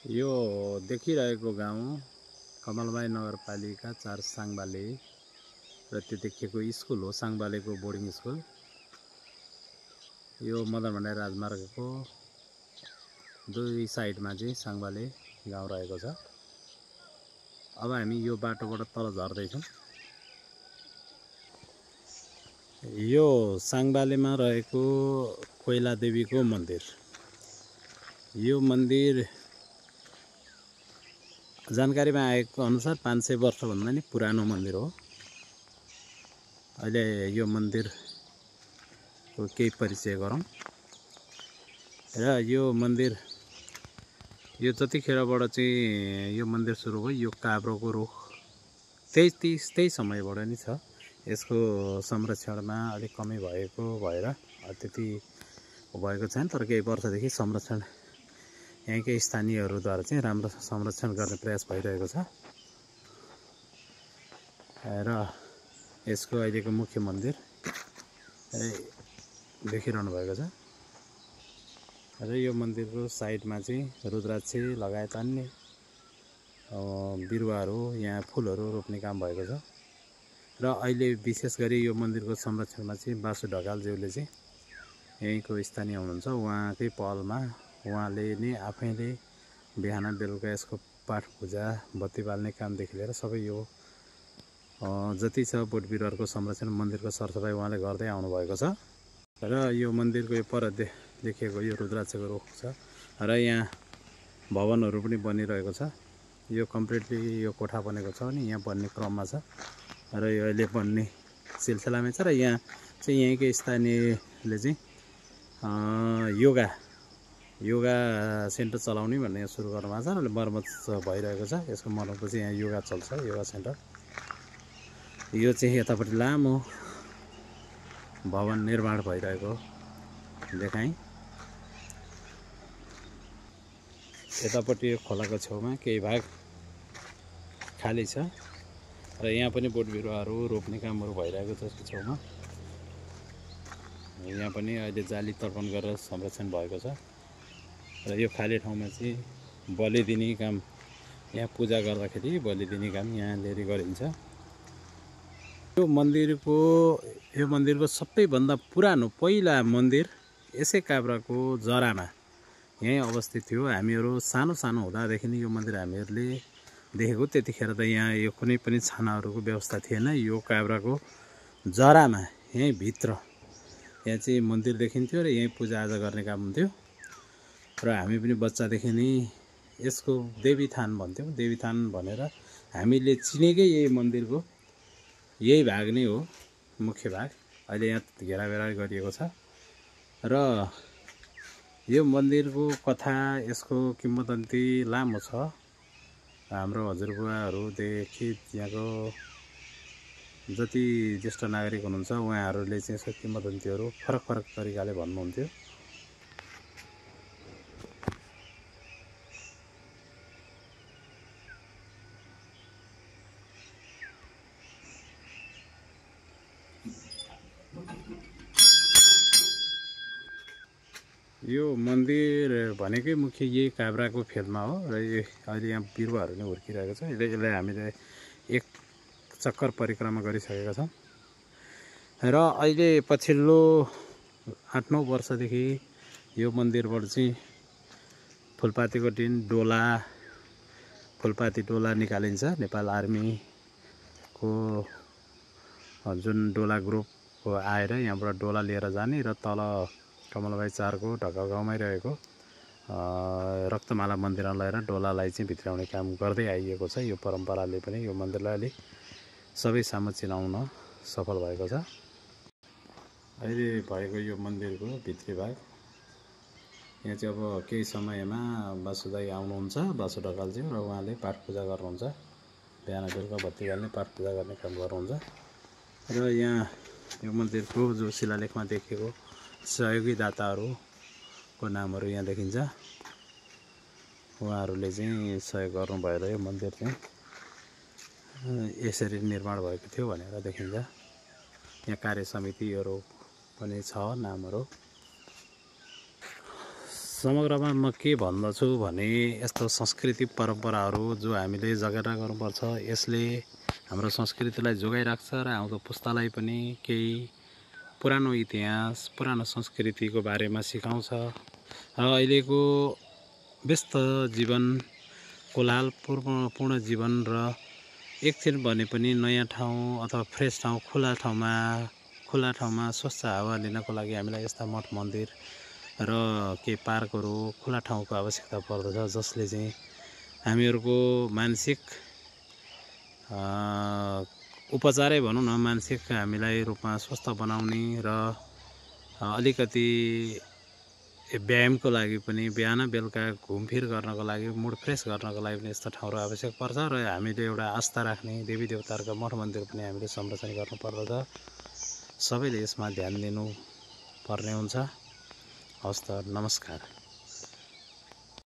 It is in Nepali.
यो देखिरहेको गाउँ कमलबाई नगरपालिका 4 साङबाले र त्यो देखिएको स्कुल हो साङबालेको बोर्डिङ स्कुल। यो मदन भण्डारी राजमार्गको दुई साइडमा चाहिँ साङबाले गाउँ रहेको छ। अब हामी यो बाटोबाट तल झर्दैछौँ। यो साङबालेमा रहेको कोइलादेवीको मन्दिर। यो मन्दिर जानकारीमा आएको अनुसार 500 वर्षभन्दा नि पुरानो मन्दिर हो। अहिले यो मन्दिरको केही परिचय गरौँ। र यो मन्दिर यो जतिखेरबाट चाहिँ यो मन्दिर सुरु भयो यो काभ्रोको रुख त्यही समयबाट नि छ। यसको संरक्षणमा अलिक कमी भएको भएर त्यति भएको छैन, तर केही वर्षदेखि संरक्षण यहाँकै स्थानीयहरूद्वारा चाहिँ राम्रो संरक्षण गर्ने प्रयास भइरहेको छ। र यसको अहिलेको मुख्य मन्दिर देखिरहनु भएको छ। र यो मन्दिरको साइडमा चाहिँ रुद्राक्ष लगायत अन्य बिरुवाहरू यहाँ फुलहरू रोप्ने काम भएको छ। र अहिले विशेष गरी यो मन्दिरको संरक्षणमा चाहिँ बासु ढकालज्यूले चाहिँ यहीँको स्थानीय हुनुहुन्छ। उहाँकै पहलमा उहाँले नै आफैले बिहान बेलुका यसको पाठ पूजा बत्ती बाल्ने कामदेखि लिएर सबै यो जति छ बोट बिरुवाहरूको संरक्षण मन्दिरको सरसफाइ उहाँले गर्दै आउनुभएको छ। र यो मन्दिरको यो पर देखिएको यो रुद्राक्षको रुख छ। र यहाँ भवनहरू पनि बनिरहेको छ। यो कम्प्लिटली यो कोठा बनेको छ भने यहाँ बन्ने क्रममा छ। र यो अहिले बन्ने सिलसिलामै छ। र यहाँ चाहिँ यहीँकै स्थानीयले चाहिँ योगा सेन्टर चलाउने भन्ने सुरु गर्नुभएको छ। र मर्मत भइरहेको छ। यसको मर्मतको चाहिँ यहाँ योगा चल्छ, योगा सेन्टर। यो चाहिँ यतापट्टि लामो भवन निर्माण भइरहेको देखाएँ। यतापट्टि यो खोलाको छेउमा केही भाग खाली छ। र यहाँ पनि बोट बिरुवाहरू रोप्ने कामहरू भइरहेको छ यसको छेउमा। यहाँ पनि अहिले जाली तर्पण गरेर संरक्षण भएको छ। र यो खाली ठाउँमा चाहिँ बलि दिने काम, यहाँ पूजा गर्दाखेरि बलि दिने काम यहाँनिर गरिन्छ। यो मन्दिरको सबैभन्दा पुरानो पहिला मन्दिर यसै काभ्राको जरामा यहीँ अवस्थित थियो। हामीहरू सानो हुँदादेखि यो मन्दिर हामीहरूले देखेको। त्यतिखेर त यहाँ यो कुनै पनि छानाहरूको व्यवस्था थिएन। यो काभ्राको जरामा यहीँ भित्र यहाँ चाहिँ मन्दिर देखिन्थ्यो र यहीँ पूजाआजा गर्ने काम हुन्थ्यो। र हामी पनि बच्चादेखि नै यसको देवीथान भन्थ्यौँ। देवीथान भनेर हामीले चिनेकै यही मन्दिरको यही भाग नै हो, मुख्य भाग। अहिले यहाँ घेराबेरा गरिएको छ। र यो मन्दिरको कथा, यसको किंवदन्ती लामो छ। हाम्रो हजुरबुवाहरूदेखि यहाँको जति ज्येष्ठ नागरिक हुनुहुन्छ उहाँहरूले चाहिँ यसको किंवदन्तीहरू फरक तरिकाले भन्नुहुन्थ्यो। यो मन्दिर भनेकै मुख्य यही काभ्राको फेदमा हो। र अहिले यहाँ बिरुवाहरू नै हुर्किरहेको छ। यसलाई हामीले एक चक्कर परिक्रमा गरिसकेका छौँ। र अहिले पछिल्लो 8-9 वर्षदेखि यो मन्दिरबाट चाहिँ फुलपातीको दिन फुलपाती डोला निकालिन्छ। नेपाल आर्मीको जुन डोला ग्रुप आएर यहाँबाट डोला लिएर जाने र तल कमलबाई 4 को ढकाल गाउँमै रहेको रक्तमाला मन्दिरमा लगेर डोलालाई चाहिँ भित्राउने काम गर्दै आइएको छ। यो परम्पराले पनि यो मन्दिरलाई अलि सबैसम्म चिनाउन सफल भएको छ। अहिले भएको यो मन्दिरको भित्री भाग यहाँ चाहिँ अब केही समयमा बासु दाइ आउनुहुन्छ, बासु ढकालज्यू, र उहाँले पाठ पूजा गर्नुहुन्छ। बिहान बेलुका बत्ती बाल्ने पाठ पूजा गर्ने काम गर्नुहुन्छ। र यहाँ यो मन्दिरको जो शिलालेखमा देखिएको सहयोगी दाताहरूको नामहरू यहाँ देखिन्छ। उहाँहरूले चाहिँ सहयोग गर्नुभएर यो मन्दिर चाहिँ यसरी निर्माण भएको थियो भनेर देखिन्छ। यहाँ कार्य समितिहरू पनि छ, नामहरू। समग्रमा म के भन्दछु भने यस्तो संस्कृति परम्पराहरू जो हामीले जगेरा गर्नुपर्छ। यसले हाम्रो संस्कृतिलाई जोगाइराख्छ र आउँदो पुस्तालाई पनि केही पुरानो इतिहास पुरानो संस्कृतिको बारेमा सिकाउँछ। र अहिलेको व्यस्त जीवन कोलाहलपूर्ण जीवन र एकछिन भने पनि नयाँ ठाउँ अथवा फ्रेस ठाउँ खुला ठाउँमा स्वच्छ हावा लिनको लागि हामीलाई यस्ता मठ मन्दिर र केही पार्कहरू खुला ठाउँको आवश्यकता पर्दछ, जसले चाहिँ हामीहरूको मानसिक उपचारै भनौँ न, मानसिक हामीलाई रूपमा स्वस्थ बनाउने र अलिकति व्यायामको लागि पनि बिहान बेलुका घुमफिर गर्नको लागि मुड फ्रेस गर्नको लागि पनि यस्तो ठाउँहरू आवश्यक पर्छ। र हामीले एउटा आस्था राख्ने देवी देवताहरूको मठ मन्दिर पनि हामीले संरक्षण गर्नुपर्दछ। सबैले यसमा ध्यान दिनु पर्ने हुन्छ। हवस् त, नमस्कार।